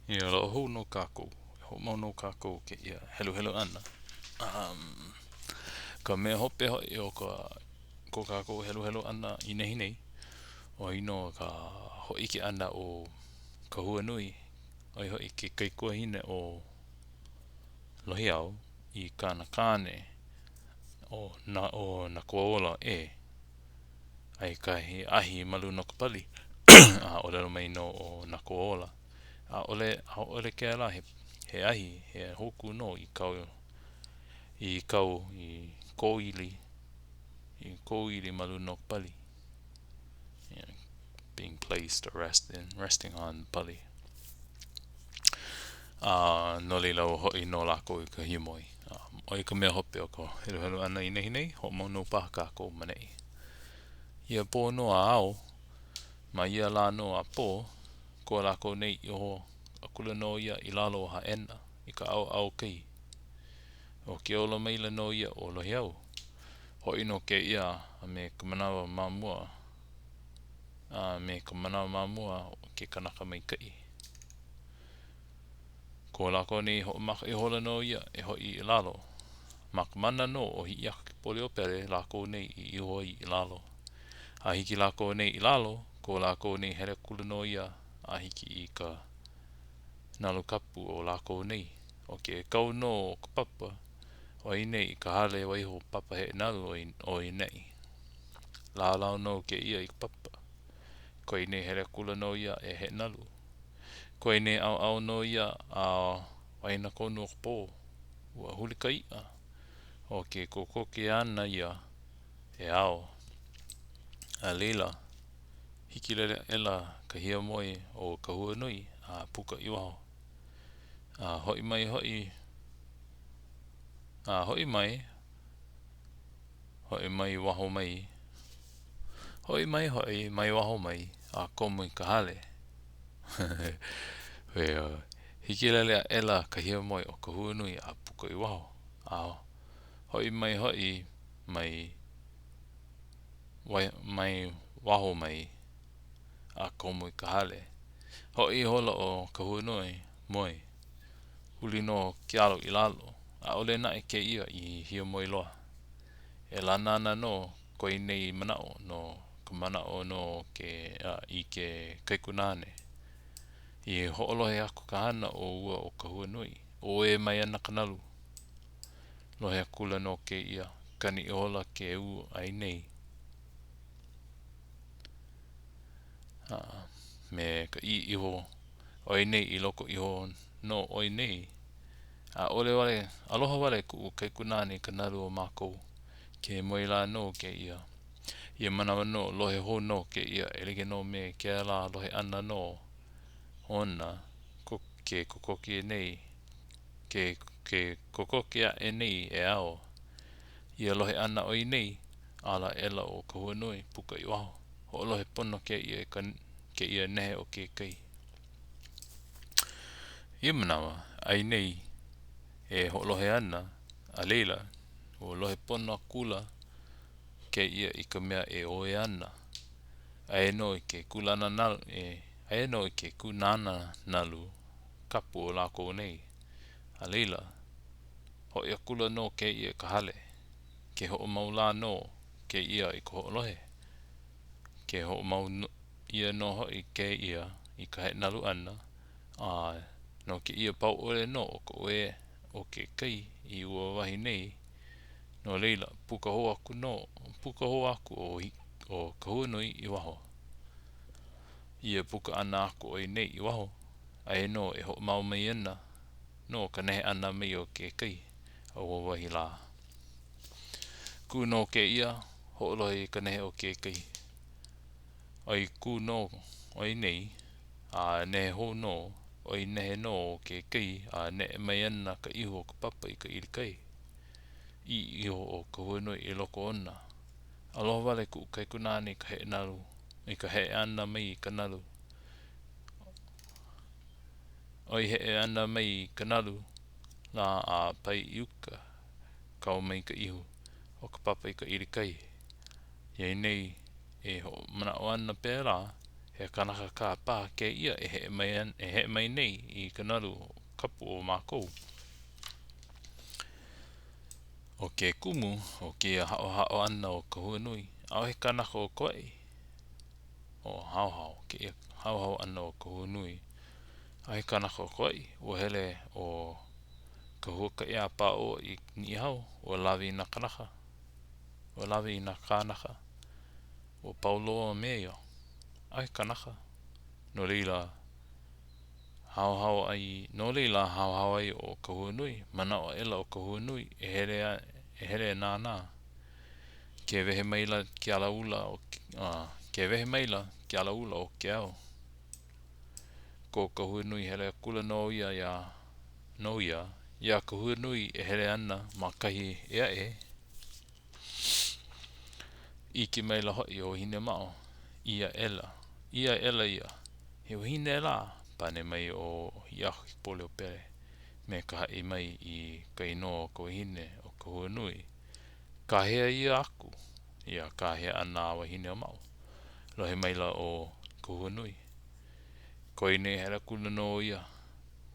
E aloha hou nō kākou. E hoʻomau nō kākou i kēia heluhelu ʻana. Um, ka mea hope hoʻi o ka ko kākou heluhelu ʻana i nehinei, ʻo ia nō ka hōʻike ʻana o Kahuanui, ʻo ia hoʻi ke kaikuahine o Lohiau i kāna kāne ʻo na ʻo Nakuaola ē aia kahi ahi ma luna o ka pali a ʻōlelo mai nō ʻo Nakuaola ʻaʻole, ʻaʻole kēlā he, he ahi, he hōkū nō i kau, i kau i kō ʻili, i kō ʻili ma luna o ka pali. Yeah, being placed or resting, resting on pali. A no laila ua hoʻi nō lākou i ka hiamoe. ʻO ia ka mea hope o ka heluhelu ʻana i nehinei, hoʻomau nō paha kākou ma neʻi. Ia pō nō a ao, ma ia lā nō a pō, ko lākou nei iho akula nō ia i lalo o Hāʻena, i ka ʻaoʻao kai. ʻO ke ola maila nō ia o Lohiau. Hoʻi nō kēia a me ka manawa ma mua, a me ka manawa ma mua o ke kanaka maikaʻi. Ko lākou nei hoʻomaka ihola nō ia e hoʻi i lalo. Ma ka mana nō o Hiʻiakaikapoliopele lākou nei i iho ai i lalo. A hiki lākou nei i lalo, ko lākou nei hele akula nō ia a hiki i ka nalu kapu o lākou nei. ʻO ke kau nō o ka papa o ia nei i ka hale waiho papa heʻenalu o ia nei. Lālau nō kēia i ka papa. Ko ia nei hele akula nō ia e heʻenalu. Ko ia nei ʻaoʻao nō ia a waenakonu o ka pō. Ua huli ka iʻa. ʻO ke kokoke ana ia e ao. A laila, hikilele aʻela ka hiamoe o Kahuanui a puka i waho. A hoʻi mai hoʻi, a hoʻi mai, hoʻi mai waho mai, hoʻi mai hoʻi mai waho mai a komo i ka hale. Hikilele aʻela ka hiamoe o Kahuanui a puka i waho. A hoʻi mai hoʻi mai mai waho mai a komo i ka hale. Hoʻi ihola ʻo Kahuanui, moe. Huli nō ke alo i lalo. ʻAʻole naʻe kēia i hiamoe loa. E lana ana nō ko ia nei manaʻo no ka manaʻo no ke i ke kaikunāne. I hoʻolohe aku ka hana o ua ʻo Kahuanui, ʻoē mai ana ka nalu. Lohe akula nō kēia, kani ihola ke ū a ia nei. A me ka ʻī iho ʻo ia nei i loko iho nō o ia nei, ʻAʻole wale, aloha wale kuʻu kaikunāne i ka nalu o mākou. Ke moe lā nō kēia. Ia manawa nō, lohe hou nō kēia e like nō me kēlā lohe ʻana nō ona ke kokoke nei, ke, ke kokoke aʻe nei e ao. Ia lohe ʻana o ia nei, ala aʻela ʻo Kahuanui, puka i waho. Hoʻolohe pono kēia i ka, kēia nehe o ke kai. Ia manawa, a ia nei e hoʻolohe ana, a laila, ua lohe pono akula kēia i ka mea e ʻoē ana. Aia nō i ke kūlana nalu, e, aia nō i ke kūnāna nalu kapu o lākou nei. A laila, hoʻi akula nō kēia i ka hale. Ke hoʻomau lā nō kēia i ka hoʻolohe. Ke hoʻomau ʻia nō hoʻi kēia i ka heʻenalu ʻana, a no kēia pau ʻole nō o ka uē o ke kai i ua wahi nei, no laila, puka hou aku nō, puka hou aku ʻo, ʻo Kahuanui i waho. Ia puka ʻana aku o ia nei i waho, aia nō e hoʻomau mai ana nō ka nehe ʻana mai o ke kai a ua wahi lā. Kū nō kēia, hoʻolohe i ka nehe o ke kai. ʻOi kū nō ʻo ia nei, a nehe hou nō, ʻoi nehe nō o ke kai a neʻe mai ana ka ihu o ka papa i ka ʻilikai. ʻĪ iho ʻo Kahuanui i loko ona, Aloha wale kuʻu kaikunāne i ka heʻe nalu, i ka heʻe ʻana mai i ka nalu. ʻOi heʻe ʻana mai i ka nalu lā a pae i uka, kau mai ka ihu o ka papa i ka ʻilikai. Iā ia nei e hoʻomanaʻo ana pēlā, He kanaka kā paha kēia e heʻe mai, e heʻe mai nei i ka nalu kapu o mākou. ʻO ke kumu o kēia haʻohaʻo ʻana o Kahuanui, ʻaʻohe kanaka o Kauaʻi. ʻO haohao kēia haohao ʻana o Kahuanui. ʻAʻohe kanaka o Kauaʻi, ua hele ʻo Kahuakaʻiapāʻoa i Niʻihau, ua lawe i nā kanaka, ua lawe i nā kānaka, ua pau loa me ia. ʻAʻohe kanaka. No laila, haohao ai, no laila haohao ai ʻo Kahuanui, manaʻo aʻela ʻo Kahuanui e hele a, e hele e nānā. Ke wehe maila ke alaula o, ke wehe maila ke alaula o ke ao. Ko Kahuanui hele akula nō ia iā, nō ia, iā Kahuanui e hele ana ma kahi ʻē aʻe, ʻike maila hoʻi ʻo Wahineomaʻo, ʻī aʻela, ʻī aʻela ia, He wahine lā, pane mai ʻo Hiʻiakaikapoliopele me ka haʻi mai i ka inoa o ka wahine o Kahuanui. Kāhea ʻia aku ia kāhea ʻana a Wahineomaʻo. Lohe maila ʻo Kahuanui. Koe nei hele akula nō ia.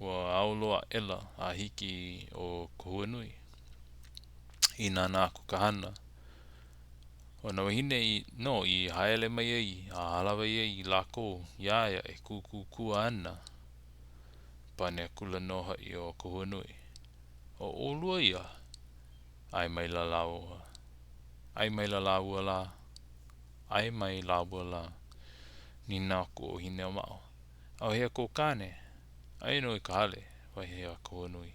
Ua ao loa aʻela a hiki ʻo Kahuanui. I nānā aku ka hana, ʻo nā wāhine nō i haele mai ai a hālāwai ai lākou iā ia e kūkukua ana. Pane akula nō hoʻi ʻo Kahuanui, ʻO ʻolua ia? ʻAe maila lāua. ʻAe maila lāua lā. ʻAe mai lāua lā. Nīnau aku ʻo Hineomaʻo, ʻAuhea kou kāne? Aia nō i ka hale, wahi a Kahuanui.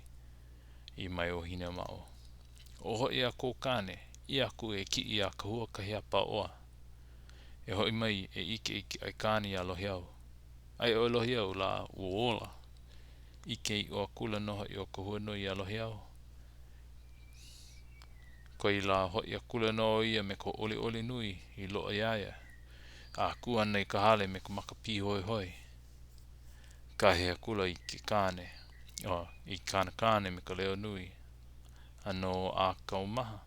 ʻĪ mai ʻo Hineomaʻo, ʻO hoʻi a kou kāne, ʻī aku e kiʻi iā Kahuakahiapāʻoa. E hoʻi mai e ʻike i ke aikāne iā Lohiau. Aia ʻo Lohiau lā ua ola. ʻIke ʻiʻo akula nō hoʻi ʻo Kahuanui iā Lohiau. Koe lā hoʻi akula nō ia me ka ʻoliʻoli nui i loaʻa iā ia, a kū ana i ka hale me ka maka pīhoihoi. Kāhea akula i ke kāne, oh, i kāna kāne me ka leo nui, ʻano ʻākaumaha,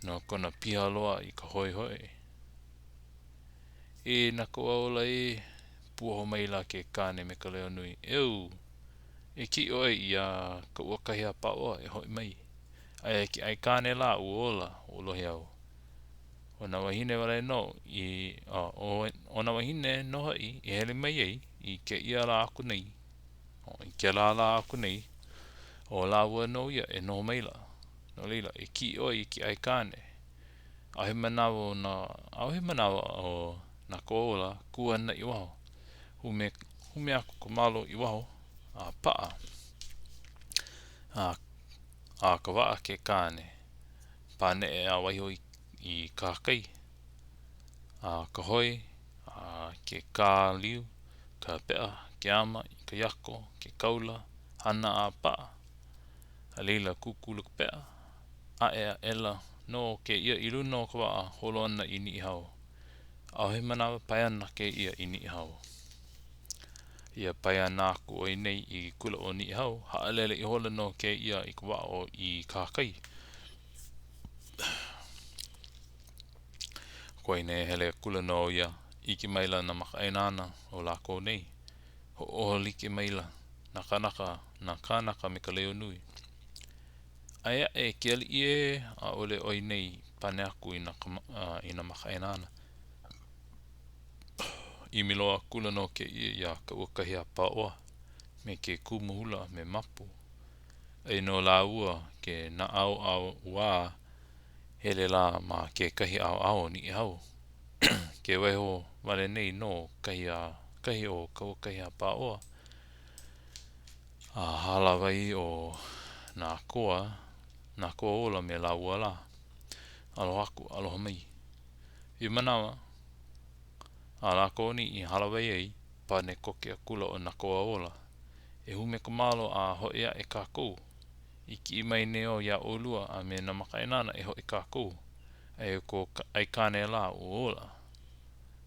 no kona piha loa i ka hoihoi. E nā koa ola ē, puoho maila ke kāne me ka leo nui, Eu! E kiʻi ʻoe iā Kauakahiapāʻoa e hoʻi mai. Aia ke aikāne lā ua ola ʻo Lohiau. ʻO nā wāhine wale nō i, ʻo nā wāhine nō hoʻi i hele mai ai i kēia lā aku nei, i kēlā lā aku nei, ʻo lāua nō ia e noho maila. No laila, e kiʻi ʻoe i ke aikāne. ʻAʻohe manawa o nā, ʻaʻohe manawa o nā koa ola kū ana i waho. Hume, hume aku ka malo i waho a paʻa. A, a ka waʻa ke kāne. Paneʻe a waiho i, i kahakai. A ka hoi, a ke kāliu, ka peʻa, ke ama, ka iako, ke kaula, hana a paʻa. A laila kūkulu ka peʻa, ʻaʻe aʻela nō kēia i luna o ka waʻa holo ana i Niʻihau. ʻAʻohe manawa pae ana kēia i Niʻihau. Ia pae ʻana aku ʻo ia nei i kula o Niʻihau, haʻalele ihola nō kēia i ka waʻa o i kahakai. Koe nei hele akula nō ia, ʻike maila nā makaʻāinana o lākou nei. Hoʻōho like maila nā kānaka, nā kānaka me ka leo nui. ʻAe aʻe ke aliʻi ē, ʻaʻole ʻo ia nei i pane aku i nā, i nā makaʻāinana. ʻImi loa akula nō kēia iā Kauakahiapāʻoa me ke kumu hula me Mapu. Aia nō lāua ke naʻauao ua hele lā ma kekahi ʻaoʻao o Niʻihau. Ke waiho wale nei nō kahi a kahi o Kauakahiapāʻoa a hālāwai ʻo nā koa, nā koa ola me lāua lā. Aloha aku, aloha mai. Ia manawa a lākou nei i hālāwai ai, pane koke akula ʻo nā koa ola, E hume ka malo a hoʻi aʻe kākou. I kiʻi mai nei au iā ʻolua a me nā makaʻāinana e hoʻi kākou. Aia kō aikāne lā ua ola.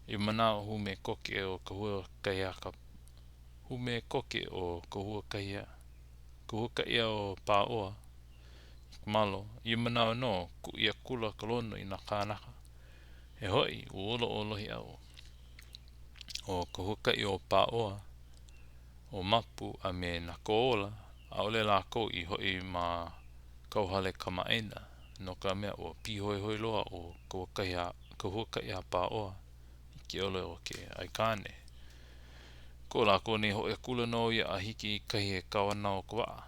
Ia manawa hume koke ʻo Kahuakahiaka Hume koke ʻo Kahuakahia, Kahuakaʻi o Pāʻoa i ka malo. Ia manawa nō, kuʻi akula ka lono i nā kānaka. E hoʻi, ua ola ʻo Lohiʻau. ʻO ka huakaʻi o Pāʻoa, ʻo Mapu a me Nakoʻola, ʻaʻole lākou i hoʻi ma kauhale kamaʻāina, no ka mea, ua pīhoihoi loa ʻo ka huakaʻi a Pāʻoa i ke ola o ke aikāne. Ko lākou nei hoʻi akula nō ia a hiki i kahi e kau ana o ka waʻa.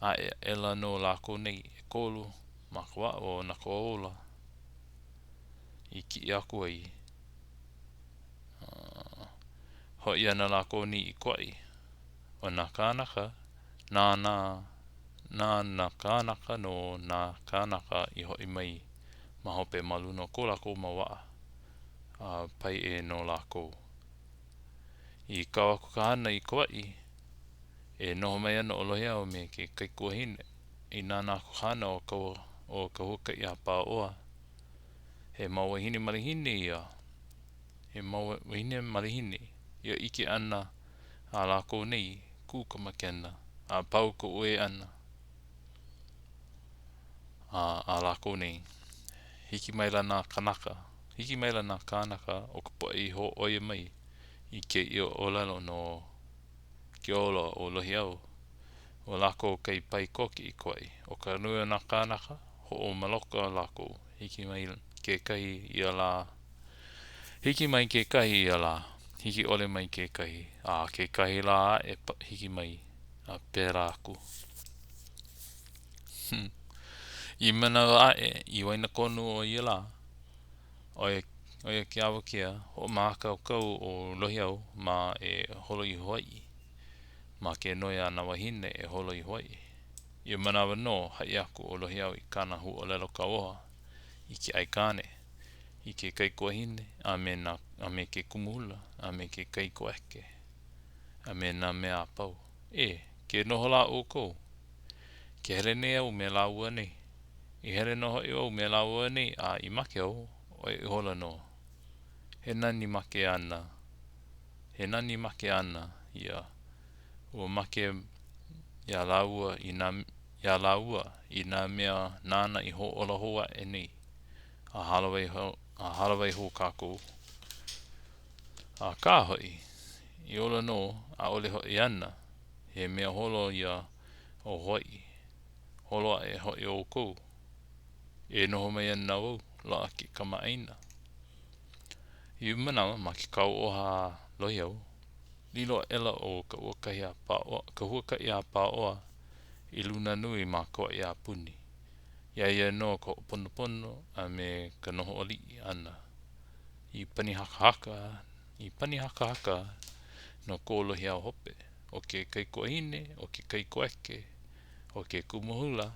ʻAe aʻela nō lākou nei, ʻekolu, ma ka waʻa o Nakoʻola i kiʻi aku ai. Hoʻi ana lākou nei i Kauaʻi. ʻO nā kānaka, nānā, na nā kānaka nō nā kānaka i hoʻi mai ma hope ma luna o ko lākou mau waʻa, a pae ʻē nō lākou. I kau aku ka hana i Kauaʻi, e noho mai ana ʻo Lohiau me ke kaikuahine i nānā aku ka hana o ka, o ka huakaʻi a Pāʻoa. He mau wāhine malihini ia. He mau wāhine malihini ia ʻike ʻana a lākou nei, kū ka makena, a pau ka uē ʻana a a lākou nei. Hiki maila nā kanaka, hiki maila nā kānaka o ka poʻe i hōʻoia mai i kēia ʻōlelo no ke ola o Lohiau. ʻO lākou kai pae koke i Kauaʻi. ʻO ka nui o nā kānaka, hoʻomaloka lākou. Hiki mai kekahi ia lā. Hiki mai kekahi ia lā. Hiki ʻole mai kekahi. A kekahi lā aʻe hiki mai. A pēlā aku. I manawa aʻe i waenakonu o ia lā, ʻo ia, ʻo ia ke awakea, hoʻomākaukau ʻo Lohiau mā e holo i Hawaiʻi. Ma ke noi a nā wāhine e holo i Hawaiʻi. Ia manawa nō, haʻi aku ʻo Lohiau i kāna huaʻōlelo kauoha i ke aikāne, i ke kaikuahine, a me nā, a me ke kumu hula, a me ke kaikoʻeke, a me nā mea a pau. E, ke noho lā ʻoukou. Ke hele nei au me lāua nei. I hele nō hoʻi au me lāua nei a i make au, ʻo ia ihola nō. He nani make ʻana. He nani make ʻana ia. Ua make iā lāua i nā, iā lāua i nā mea nāna i hōʻola hou aʻe nei, a hālāwai hou, a hālāwai hou kākou. Akā hoʻi, i ola nō, ʻaʻole hoʻi ana, he mea holo ia ʻo Hawaiʻi. Holo aʻe hoʻi ʻoukou. E noho mai ana wau, loaʻa ke kamaʻāina. I ia manawa, ma ke kauoha a Lohiau, lilo aʻela ʻo ka huakaʻi a Pāʻoa, ka huakaʻi a Pāʻoa i luna nui ma Kauaʻi a puni. Iā ia nō ka hoʻoponopono a me ka noho aliʻi ʻana i pani hakahaka, i pani hakahaka no ko Lohiau hope, ʻo ke kaikuahine, ʻo ke kaikoʻeke, ʻo ke kumu hula,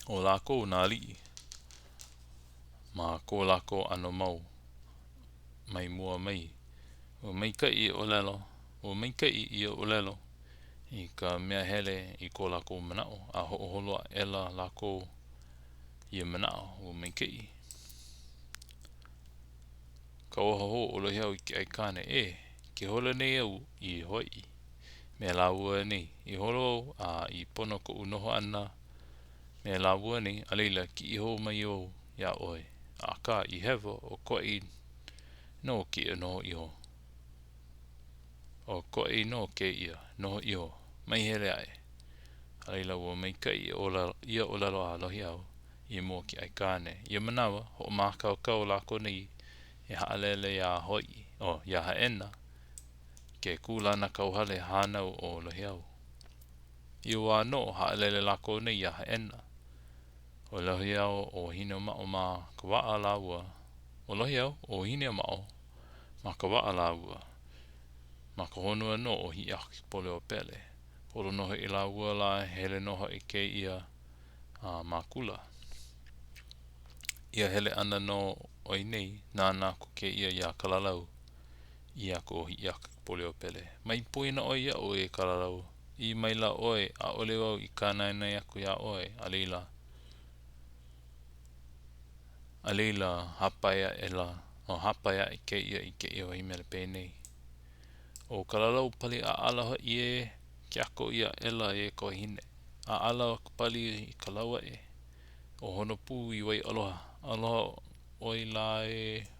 ʻo lākou nā aliʻi ma ko lākou ʻano mau mai mua mai. Ua maikaʻi ia ʻōlelo, ua maikaʻi ia ʻōlelo i ka mea hele i ko lākou manaʻo, a hoʻoholo aʻela lākou ia manaʻo, ua maikaʻi. Kauoha hou ʻo Lohiau i ke aikāne, E, ke holo nei au i Hawaiʻi me lāua nei. I holo au a i pono koʻu noho ʻana me lāua nei, a laila, kiʻi hou mai au iā ʻoe. Akā, i hewa, ʻo Kauaʻi nō kēia noho iho. ʻO Kauaʻi nō kēia noho iho. Mai hele aʻe. A laila, ua maikaʻi ia ʻōlelo a Lohiau i mua o ke aikāne. Ia manawa, hoʻomākaukau lākou nei e haʻalele iā Hawaiʻi, oh, iā Hāʻena, ke kūlanakauhale hānau o Lohiau. Ia wā nō, haʻalele lākou nei iā Hāʻena. ʻO Lohiau, ʻo Wahineʻōmaʻo ma ka waʻa lāua. ʻO Lohiau, ʻo Wahineʻōmaʻo ma ka waʻa lāua. Ma ka honua nō ʻo Hiʻiakaikapoliopele. Holo nō hoʻi lāua lā, hele nō hoʻi kēia ma kula. Ia hele ʻana nō o ia nei, nānā aku kēia iā Kalalau. ʻĪ aku ʻo Hiʻiakaikapoliopele, Mai poina ʻoe iaʻu e Kalalau. ʻĪ maila ʻoe, ʻAʻole wau i kānaenae aku iā ʻoe, a laila, a laila, hāpai aʻela, o hāpai aʻe kēia i kēia wahi mele penei. ʻO Kalalau pali ʻaʻala hoʻi ē, kiako ʻia aʻela e ka wahine. ʻAʻala ka pali i ka lauaʻe, ʻo Honopū i Waialoha. Aloha ʻoe lā ē.